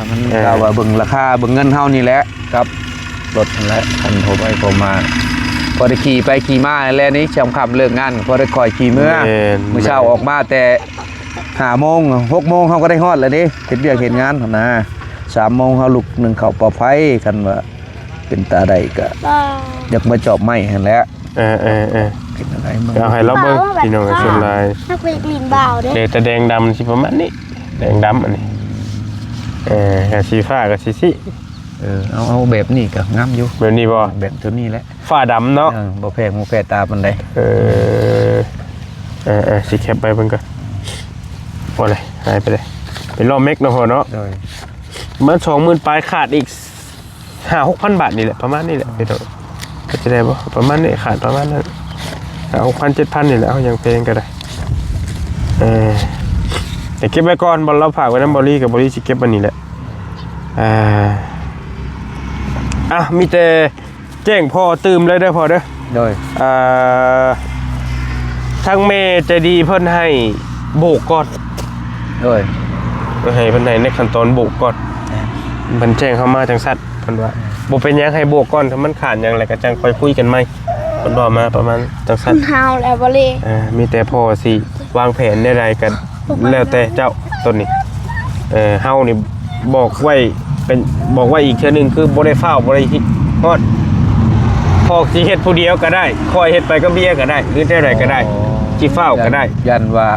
ມັນ ເອີ ກໍວ່າເບິ່ງລາຄາ ເບິ່ງເງິນເຮົານີ້ແຫຼະ ກັບລົດຫັ້ນແຫຼະ ຄັນພໍໄປພໍມາ ພໍໄດ້ຂີ່ໄປຂີ່ມາແຫຼະນີ້ ຄ່ຳໆເລີກງານ ພໍໄດ້ຄ່ອຍຂີ່ເມືອ ແມ່ນ ມື້ເຊົ້າອອກມາແຕ່ ຫ້າໂມງ ຫົກໂມງ ເຮົາກໍໄດ້ຮອດແລ້ວເດ້ ເຮັດວຽກເຮັດງານຫັ້ນນະ ສາມໂມງ ເຮົາລຸກໜຶ້ງເຂົ້າເປົ່າໄຟ ຄັນວ່າເປັນຕາໄດ້ກໍ ຢາກມາຈອບໄມ້ຫັ້ນແຫຼະ ເອີໆໆ ເປັນຈັ່ງໃດ ເອົາໃຫ້ລາວເບິ່ງ ເບິ່ງ ພີ່ນ້ອງ ສ່ວນຫຼາຍ ຮັກເລັກຫຼິ້ນບ່າວເດ້ ແດງ ແຕ່ແດງດຳຊິປະມານນີ້ ແດງດຳອັນນີ້ ເອີ ກະສີຟ້າກະສີສີ ເອີ ເອົາ ເອົາແບບນີ້ກໍງາມຢູ່ ແບບນີ້ບໍ່ ແບບໂຕນີ້ແຫຼະ ຟ້າດຳເນາະ ເອີ ບໍ່ແພງຫູແພງຕາປານໃດ ເອີ ເອີໆ ຊິແຄບໄປເບິ່ງກ່ອນ ໂອ້ຍ ຫາຍໄປເລີຍ ເປັນລໍ້ແມັກເນາະພໍ່ເນາະ ໂດຍ ປະມານສອງໝື່ນປາຍ ຂາດອີກຫ້າຫົກພັນບາດນີ້ແຫຼະ ປະມານນີ້ແຫຼະ ພີ່ນ້ອງ ກໍຈະໄດ້ບໍ່ ປະມານນີ້ ຂາດປະມານນັ້ນ ຫ້າຫົກພັນ ເຈັດພັນນີ້ແຫຼະ ເອົາ ຍັງແພງກໍໄດ້ ເອີ ແຕ່ເກັບໄວ້ກ່ອນ ບ່ອນລາວຝາກໄວ້ນຳເບົາລີ ກັບເບົາລີຊິເກັບອັນນີ້ແຫຼະ ອ່າ ອ່ະ ມີແຕ່ແຈ້ງພໍ່ຕື່ມເລີຍເດີພໍ່ເດີ ໂດຍ ອ່າ ທາງແມ່ໃຈດີເພິ່ນໃຫ້ໂບກກ່ອນ ໂດຍ ເພິ່ນໃຫ້ ເພິ່ນໃຫ້ໃນຂັ້ນຕອນໂບກກ່ອນ ແມ່ນ ເພິ່ນແຈ້ງເຮົາມາຈັ່ງຊັ້ນ ເພິ່ນວ່າ ແມ່ນ ບໍ່ເປັນຫຍັງ ໃຫ້ໂບກກ່ອນ ຖ້າມັນຂາດຫຍັງແລ້ວກໍຈັ່ງຄ່ອຍຄຸຍກັນໃໝ່ ເພິ່ນເວົ້າມາປະມານຈັ່ງຊັ້ນ ເຮົາແລ້ວບໍ່ເລີຍ ເອີ ມີແຕ່ພໍ່ຊິ ວາງແຜນແນວໃດກໍແລ້ວແຕ່ເຈົ້າ ໂຕນີ້ ເອີ ເຮົານີ້ບອກໄວ້ ເປັນ ບອກໄວ້ອີກເທື່ອໜຶ່ງ ຄືບໍ່ໄດ້ຟ້າວ ບໍ່ໄດ້ຮອດ ພໍ່ຊິເຮັດຜູ້ດຽວກໍໄດ້ ຂ້ອຍເຮັດໄປກັບເມຍກໍໄດ້ ຫຼືແນວໃດກໍໄດ້ ອໍ ຊິຟ້າວກໍໄດ້ ຢ້ານ ຢ້ານວ່າ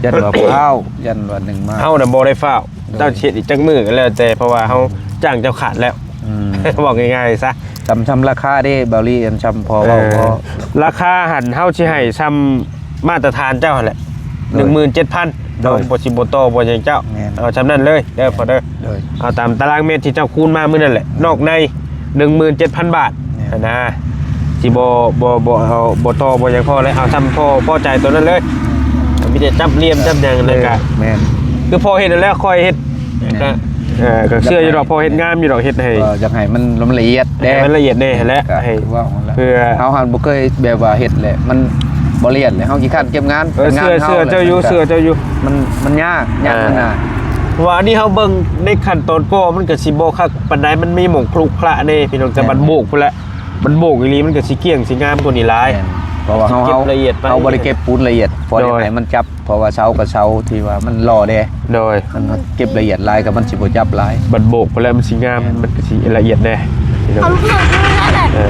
ຢ້ານວ່າຟ້າວ ຢ້ານວ່າໜຶ່ງມາ ເຮົານະບໍ່ໄດ້ຟ້າວ ໂດຍ ເຈົ້າຊິເຮັດອີກຈັກມື້ກໍແລ້ວແຕ່ ເພາະວ່າເຮົາຈ້າງເຈົ້າຂາດແລ້ວ ອືມ ເວົ້າງ່າຍໆຊະ ສ່ຳ ສ່ຳລາຄາເດ້ ເບົາລີ ອັນສ່ຳພໍເວົ້າ ເອີ ພໍ ລາຄາຫັ້ນເຮົາຊິໃຫ້ສ່ຳມາດຕະຖານເຈົ້າຫັ້ນແຫຼະ ໂດຍ ໜຶ່ງໝື່ນເຈັດພັນ ໂດຍ ເຮົາບໍ່ຊິບໍ່ຕໍ່ບໍ່ຫຍັງເຈົ້າ ແມ່ນ ເອົາສ່ຳນັ້ນເລີຍເດີພໍ່ເດີ ໂດຍ ເອົາຕາມຕາລາງແມັດທີ່ເຈົ້າຄູນມາມື້ນັ້ນແຫຼະ ນອກໃນໜຶ່ງໝື່ນເຈັດພັນບາດ ແມ່ນ ຫັ້ນນະ ຊິບໍ່ ບໍ່ ບໍ່ເອົາ ບໍ່ຕໍ່ບໍ່ຫຍັງ ພໍແລ້ວ ເອົາສ່ຳພໍ ພໍໃຈໂຕນັ້ນເລີຍ ມີແຕ່ຈັບຫຼ່ຽມຈັບຫຍັງ ເອີ ແລ້ວກະ ແມ່ນ ຄືພໍ່ເຮັດນັ້ນແຫຼະ ຂ້ອຍເຮັດ ແມ່ນ ເອີ ກໍເຊື່ອຢູ່ດອກ ພໍ່ເຮັດງາມຢູ່ດອກ ເຮັດໃຫ້ ກໍຢາກໃຫ້ມັນລະອຽດແດ່ ໃຫ້ມັນລະອຽດແດ່ຫັ້ນແຫຼະ ໃຫ້ ເພື່ອ ເຮົາຫັ້ນບໍ່ເຄີຍແບບວ່າເຮັດແຫຼະ ມັນບໍ່ລະອຽດແຫຼະ ເຮົາຂີ້ຄ້ານເກັບງານ ເອີ ເຊື່ອ ເຊື່ອເຈົ້າຢູ່ ເຊື່ອເຈົ້າຢູ່ ມັນ ມັນຍາກ ຍາກ ເອີ ມັນນະ ເພາະວ່າອັນນີ້ເຮົາເບິ່ງໃນຂັ້ນຕອນກໍ່ ມັນກໍຊິບໍ່ຄັກປານໃດ ມັນມີໝ່ອງຂລຸຂະແນ່ພີ່ນ້ອງ ແຕ່ບັດໂບກພຸ້ນແຫຼະ ມັນໂບກອີ່ຫຼີ ມັນກໍຊິກ້ຽງ ຊິງາມກວ່ານີ້ຫຼາຍ ແມ່ນ ເພາະວ່າເຮົາ ເຮົາ ເຮົາບໍ່ໄດ້ເກັບປູນລະອຽດ ພໍໄດ້ໃຫ້ມັນຈັບ ເພາະວ່າເສົາກັບເສົາທີ່ວ່າມັນຫຼໍ່ແດ່ ໂດຍ ມັນເກັບລະອຽດຫຼາຍກໍມັນຊິບໍ່ຈັບຫຼາຍ ບັດໂບກພຸ້ນແຫຼະ ມັນຊິງາມ ແມ່ນ ມັນກໍຊິລະອຽດແດ່ ເອົາລູກເພິ່ນ ເອີ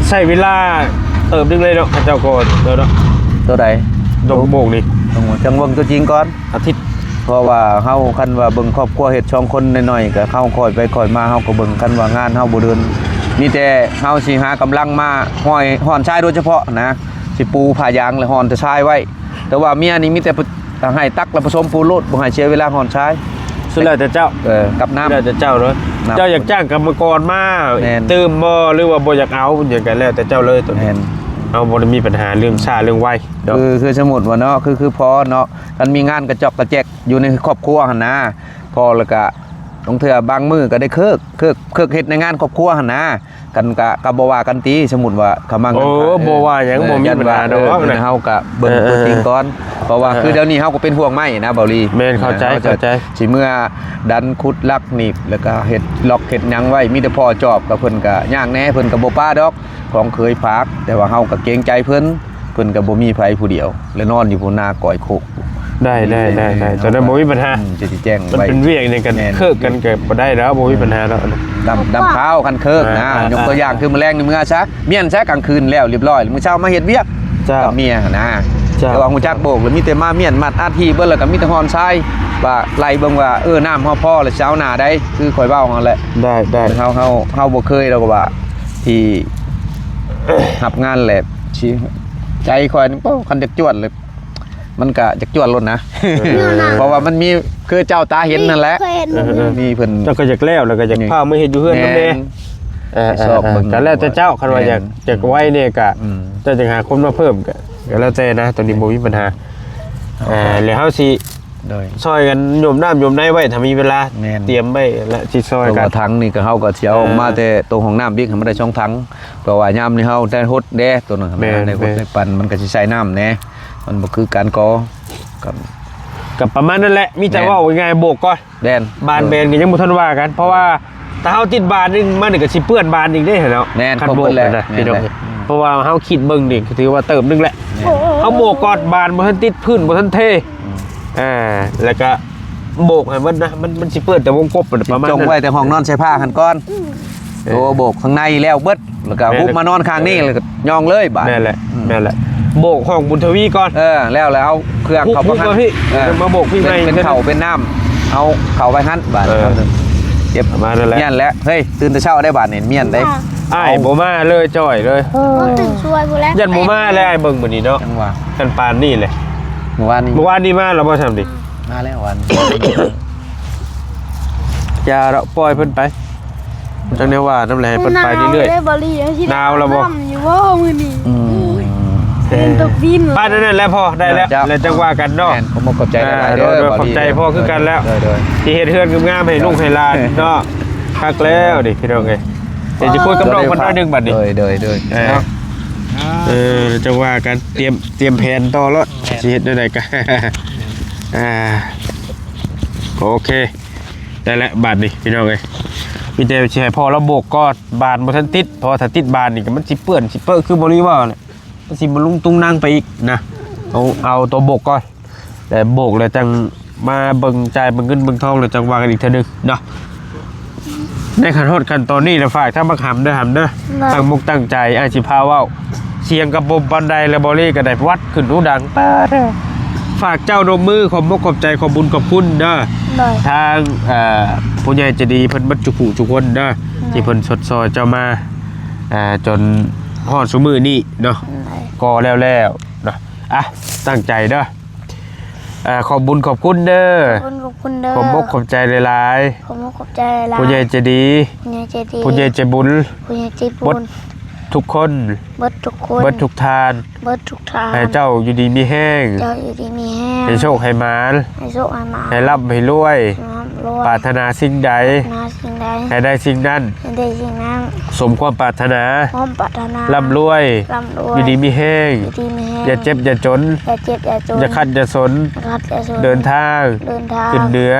ໃຊ້ເວລາເຕີບໜຶ່ງເລີຍເນາະ ເຂົາເຈົ້າກໍເນາະ ໂຕໃດ ດອກໂບກນີ້ ຕ້ອງ ຈັ່ງເບິ່ງຕົວຈິງກ່ອນ ອາທິດ ເພາະວ່າເຮົາ ຄັນວ່າເບິ່ງຄອບຄົວເຮັດສອງຄົນນ້ອຍໆ ກໍເຮົາຄ່ອຍໄປຄ່ອຍມາ ເຮົາກໍເບິ່ງ ຄັນວ່າງານເຮົາບໍ່ເດີນ ມີແຕ່ເຮົາຊິຫາກຳລັງມາຮ້ອຍ ຮ້ອນຊາຍໂດຍສະເພາະນະ ຊິປູຜ້າຢາງ ແລະ ຮ້ອນແຕ່ຊາຍໄວ້ ແຕ່ວ່າເມຍນີ້ມີແຕ່ໃຫ້ຕັກ ແລະ ປະສົມປູນໂລດ ບໍ່ໃຫ້ເສຍເວລາຮ້ອນຊາຍ ສຸດແລ້ວແຕ່ເຈົ້າ ເອີ ກັບນ້ຳ ແລ້ວແຕ່ເຈົ້າເນາະ ນ້ຳ ເຈົ້າຢາກຈ້າງກຳມະກອນມາ ແມ່ນ ຕື່ມບໍ່ ຫຼືວ່າບໍ່ຢາກເອົາ ຫຍັງກໍແລ້ວແຕ່ເຈົ້າເລີຍໂຕນີ້ ແມ່ນ ເຮົາບໍ່ໄດ້ມີບັນຫາເລື່ອງຊ້າເລື່ອງໄວ ເນາະ ຄື ຄືສົມມຸດວ່າເນາະ ຄື ຄືພໍ່ເນາະ ຄັນມີງານກະຈອກກະແຈກຢູ່ໃນຄອບຄົວຫັ້ນນະ ພໍແລ້ວກະ ລາງເທື່ອບາງມື້ກະໄດ້ເຄີກ ເຄີກ ເຄີກເຮັດໃນງານຄອບຄົວຫັ້ນນະ ກັນກະ ກະບໍ່ວ່າກັນຕິ ສົມມຸດວ່າເຂົາມາເງິນ ໂອ້ ບໍ່ວ່າຫຍັງ ເອີ ບໍ່ມີບັນຫາດອກ ເອີ ນະ ເຮົາກະເບິ່ງ ເອີ ຕົວຈິງກ່ອນ ເອີ ເພາະວ່າ ເອີ ຄືດຽວນີ້ເຮົາກະເປັນຫ່ວງໄມ້ນະ ເບົາລີ ແມ່ນ ເຂົ້າໃຈ ເອີ ເຂົ້າໃຈ ຊິເມືອດັນຂຸດຫຼັກນີ້ ແລ້ວກະເຮັດລັອກເຮັດຫຍັງໄວ້ ມີແຕ່ພໍ່ຈອບ ກະເພິ່ນກະຍາກແດ່ ເພິ່ນກະບໍ່ປະດອກ ຂອງເຄີຍຝາກ ແຕ່ວ່າເຮົາກໍເກງໃຈເພິ່ນ ເພິ່ນກໍບໍ່ມີໃຜຜູ້ດຽວ ແລະນອນຢູ່ພຸ້ນນາກ້ອຍໂຄກ ໄດ້ ໄດ້ ໄດ້ ໄດ້ ຕອນນັ້ນບໍ່ມີບັນຫາ ອືມ ຈະຊິແຈ້ງໄວ້ ມັນເປັນວຽກຫຍັງກັນ ແມ່ນ ເຄີກກັນກໍບໍ່ໄດ້ແລ້ວ ບໍ່ມີບັນຫາດອກ ດຳ ດຳຂາວຄັນເຄີກນະ ອ່າ ຍົກຕົວຢ່າງຄືມື້ແລງນີ້ເມືອຊະ ມ້ຽນຊະກາງຄືນແລ້ວລຽບຮ້ອຍ ມື້ເຊົ້າມາເຮັດວຽກ ເຈົ້າ ກັບເມຍຫັ້ນນະ ເຈົ້າ ແຕ່ວ່າຮູ້ຈັກໂບກ ແລ້ວມີແຕ່ມາມ້ຽນມັດອັດຫີ່ເບິດ ແລ້ວກໍມີແຕ່ຮ້ອນຊາຍ ວ່າໄລ່ເບິ່ງວ່າ ເອີ ນ້ຳເຮົາພໍແລ້ວ ຊິເອົາໜ້າໃດ ຄືຂ້ອຍເວົ້າຫັ້ນແຫຼະ ໄດ້ ໄດ້ ເຮົາ ເຮົາ ເຮົາບໍ່ເຄີຍດອກວ່າ ທີ່ຮັບງານແຫຼະ ຊິ ໃຈຂ້ອຍນີ້ ໂອ້ ຄັນຈັກຈວດເລີຍ ມັນກະຈັກຈວດໂລດນະ ເອີ ເພາະວ່າມັນມີ ຄືເຈົ້າຕາເຫັນນັ້ນແຫຼະ ເຄີຍເຫັນ ເອີ ເອີ ມີເພິ່ນ ເຈົ້າກໍຢາກແລ້ວ ແລ້ວກໍຢາກ ແມ່ນ ພາເມືອເຮັດຢູ່ເຮືອນນຳແດ່ ແມ່ນ ເອີ ເອີ ຊອກເບິ່ງ ກໍແລ້ວແຕ່ເຈົ້າ ຄັນວ່າ ແມ່ນ ຢາກ ຢາກໄວແດ່ກະ ອືມ ເຈົ້າຈັ່ງຫາຄົນມາເພີ່ມ ກະ ກະແລ້ວແຕ່ນະ ໂຕນີ້ບໍ່ມີບັນຫາ ເອີ ແລ້ວເຮົາຊິ ໂດຍ ຊ່ອຍກັນໂຍມນ້ຳໂຍມໃນໄວ້ ຖ້າມີເວລາ ແມ່ນ ຕຽມໄວ້ ແລະຊິຊ່ອຍ ເພາະ ກັນ ວ່າຖັງນີ້ກໍ ເຮົາກໍຊິເອົາ ເອີ ມາແຕ່ໂຕຫ້ອງນ້ຳອີກ ໃຫ້ມັນໄດ້ສອງຖັງ ເພາະວ່າຍາມນີ້ເຮົາໄດ້ຫົດແດ່ໂຕນັ້ນ ແມ່ນ ໄດ້ຫົດ ແມ່ນ ໄດ້ປັ່ນ ມັນກໍຊິໃຊ້ນ້ຳແດ່ ມັນບໍ່ຄືການກໍ່ ກໍ ກໍປະມານນັ້ນແຫຼະ ມີແຕ່ ແມ່ນ ເວົ້າງ່າຍໆ ໂບກກ່ອນ ແມ່ນ ບານແບນກໍຍັງບໍ່ທັນວ່າກັນ ເພາະວ່າຖ້າເຮົາຕິດບານໜຶ່ງ ມັນກໍຊິເປື້ອນບານອີກເດ້ເນາະ ແມ່ນ ຄັນໂບກ ຄົບເບິດແຫຼະ ນະ ແມ່ນ ພີ່ນ້ອງ ແຫຼະ ເອີຍ ອືມ ເພາະວ່າເຮົາຄິດເບິ່ງນີ້ ກໍຖືວ່າເຕີບໜຶ່ງແຫຼະ ແມ່ນ ເຮົາໂບກກ່ອນ ບານບໍ່ທັນຕິດ ພື້ນບໍ່ທັນເທ ອືມ ອ່າ ແລ້ວກໍໂບກໃຫ້ມັນນະ ມັນ ມັນຊິເປື້ອນແຕ່ວົງກົບ ປະມານນັ້ນ ຈົ່ງໄວ້ແຕ່ຫ້ອງນອນໃສ່ຜ້າຫັ້ນກ່ອນ ເອີ ໂຕໂບກຂ້າງໃນແລ້ວເບິດ ແລ້ວກໍ ແມ່ນ ຮຸບມານອນຂ້າງນີ້ ເອີ ແລ້ວກໍຍ່ອງເລີຍບາດ ແມ່ນແຫຼະ ອືມ ແມ່ນແຫຼະ ໂບກຫ້ອງບຸນທະວີກ່ອນ ເອີ ແລ້ວ ແລ້ວເອົາເຄື່ອງເຂົ້າໄປຫັ້ນ ເອີ ມາໂບກພີ້ໃໝ່ ເປັນເຂົ້າເປັນນ້ຳ ເອົາເຂົ້າໄປຫັ້ນບາດ ເອີ ເກັບປະມານນັ້ນແຫຼະ ແມ່ນແຫຼະ ເຮີ້ຍ ຕື່ນແຕ່ເຊົ້າໄດ້ບາດນີ້ ມ້ຽນໄດ໋ ອ້າຍບໍ່ມາເລີຍ ຈ່ອຍເລີຍ ເອີ ຕື່ນຊ່ວຍພຸ້ນແຫຼະ ຢ້ານບໍ່ມາແລ້ວ ອ້າຍເບິ່ງມື້ນີ້ເນາະ ຈັ່ງຫວະ ຄັນປານນີ້ແຫຼະ ມື້ວານນີ້ ມື້ວານນີ້ມາແລ້ວບໍ່ຊ່ຳນີ້ ມາແລ້ວວານນີ້ ຢ່າດອກ ປ່ອຍເພິ່ນໄປ ຈັກແນວວ່ານຳແຫຼະ ໃຫ້ເພິ່ນໄປເລື້ອຍໆ ໜາວແລ້ວບໍ່ ຢູ່ບໍ່ມື້ນີ້ ອືມ ເປັນຕົກດິນ ປານນັ້ນແຫຼະພໍ່ ໄດ້ແລ້ວ ເຈົ້າ ແລ້ວຈັ່ງວ່າກັນເນາະ ແມ່ນ ຂອບໃຈຫຼາຍໆເດີ ອ່າ ໂດຍ ຂອບໃຈພໍ່ຄືກັນແລ້ວ ໂດຍໆ ທີ່ເຮັດເຮືອນງາມໆໃຫ້ລູກໃຫ້ຫຼານເນາະ ຄັກແລ້ວນີ້ພີ່ນ້ອງເອີຍ ດຽວຊິຄຸຍກັບນ້ອງເພິ່ນໜ້ອຍໜຶ່ງບາດນີ້ ໂດຍໆໆ ເອີ ເອີ ຈັ່ງວ່າກັນ ຕຽມ ຕຽມແຜນຕໍ່ໂລດ ຊິເຮັດແນວໃດກະ ອ່າ ໂອເຄ ໄດ້ແລ້ວບາດນີ້ພີ່ນ້ອງເອີຍ ມີແຕ່ຊິໃຫ້ພໍ່ລາວໂບກກ່ອນ ບານບໍ່ທັນຕິດ ເພາະວ່າຖ້າຕິດບານນີ້ກໍມັນຊິເປື້ອນຊິເປິະ ຄືບໍ່ລີເວົ້າແຫຼະ ມັນຊິມາລຸງຕຸງນັງໄປອີກນະ ເອົາ ເອົາໂຕໂບກກ່ອນ ແລ້ວໂບກແລ້ວຈັ່ງມາເບິ່ງຈ່າຍເບິ່ງເງິນເບິ່ງທອງ ແລ້ວຈັ່ງວ່າກັນອີກເທື່ອໜຶ່ງເນາະ ໃນຂັ້ນຮອດຂັ້ນຕອນນີ້ນະ ຝາກທາງບັກຫຳເດີ ຫຳເດີ ໂດຍ ຕັ້ງມົກຕັ້ງໃຈ ອ້າຍຊິພາເວົ້າ ສຽງກະບໍ່ປານໃດ ແລ້ວບໍ່ລີກໍໄດ້ວັດຂຶ້ນຫູດັງ ປາດເດີ ຝາກເຈົ້ານົບມື ຂອບມົກຂອບໃຈ ຂອບບຸນຂອບຄຸນເດີ ໂດຍ ທາງ ເອີ ຜູ້ໃຫຍ່ໃຈດີເພິ່ນເບິດທຸກຜູ້ທຸກຄົນເດີ ໂດຍ ທີ່ເພິ່ນຊົດຊ່ອຍເຈົ້າມາ ເອີ ຈົນຮອດຊຸມື້ນີ້ເນາະ ໂດຍ ກໍແລ້ວໆເນາະ ອ່ະ ຕັ້ງໃຈເດີ ອ່າ ຂອບບຸນຂອບຄຸນເດີ ຂອບບຸນຂອບຄຸນເດີ ຂອບມົກຂອບໃຈຫຼາຍໆ ຂອບມົກຂອບໃຈຫຼາຍໆ ຜູ້ໃຫຍ່ໃຈດີ ຜູ້ໃຫຍ່ໃຈດີ ຜູ້ໃຫຍ່ໃຈບຸນ ຜູ້ໃຫຍ່ໃຈບຸນ ເບິດທຸກຄົນ ເບິດທຸກຄົນ ເບິດທຸກທ່ານ ເບິດທຸກທ່ານ ໃຫ້ເຈົ້າຢູ່ດີມີແຮງ ເຈົ້າຢູ່ດີມີແຮງ ໃຫ້ໂຊກໃຫ້ໝານ ໃຫ້ໂຊກໃຫ້ໝານ ໃຫ້ລ່ຳໃຫ້ລວຍ ໃຫ້ລ່ຳໃຫ້ລວຍ ປາດຖະໜາສິ່ງໃດ ປາດຖະໜາສິ່ງໃດ ໃຫ້ໄດ້ສິ່ງນັ້ນ ໃຫ້ໄດ້ສິ່ງນັ້ນ ສົມຄວາມປາດຖະໜາ ຄວາມປາດຖະໜາ ລ່ຳລວຍ ລ່ຳລວຍ ຢູ່ດີມີແຮງ ຢູ່ດີມີແຮງ ຢ່າເຈັບຢ່າຈົນ ຢ່າເຈັບຢ່າຈົນ ຢ່າຂັດຢ່າສົນ ຢ່າຂັດຢ່າສົນ ເດີນທາງ ເດີນທາງ ຂຶ້ນເໜືອ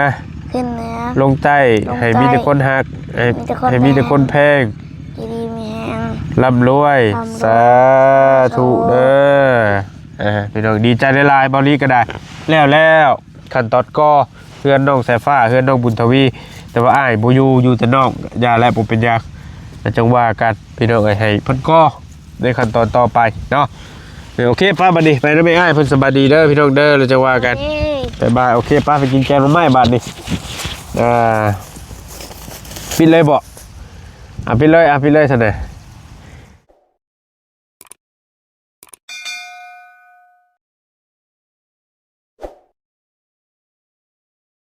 ຂຶ້ນເໜືອ ລົງໃຕ້ ລົງໃຕ້ ໃຫ້ມີແຕ່ຄົນຮັກ ໃຫ້ ມີແຕ່ຄົນ ໃຫ້ມີແຕ່ຄົນແພງ ແພງ ຢູ່ດີມີແຮງ ລ່ຳລວຍ ລ່ຳລວຍ ສາທຸເດີ ສາທຸ ອ່າ ພີ່ນ້ອງ ດີໃຈຫຼາຍໆ ເບົາລີກໍໄດ້ ແລ້ວແລ້ວ ຂັ້ນຕອນກໍ່ເຮືອນນ້ອງສາຍຟ້າ ເຮືອນນ້ອງບຸນທະວີ ແຕ່ວ່າອ້າຍບໍ່ຢູ່ ຢູ່ແຕ່ນ້ອງ ຢ່າແຫຼະ ບໍ່ເປັນຫຍັງ ແລ້ວຈັ່ງວ່າກັນ ພີ່ນ້ອງເອີຍ ໃຫ້ເພິ່ນກໍ່ໃນຂັ້ນຕອນຕໍ່ໄປເນາະ ເອີ ໂອເຄ ໄປບາດນີ້ ໄປນຳແມ່ອ້າຍເພິ່ນ ສະບາຍດີເດີພີ່ນ້ອງເດີ ແລ້ວຈັ່ງວ່າກັນ ໂອເຄ ບາຍບາຍ ໂອເຄ ໄປ ໄປກິນແກງໜໍ່ໄມ້ບາດນີ້ ອ່າ ປິດເລີຍບໍ່? ອ່າ ປິດເລີຍ ອ່າ ປິດເລີຍຊັ້ນນະ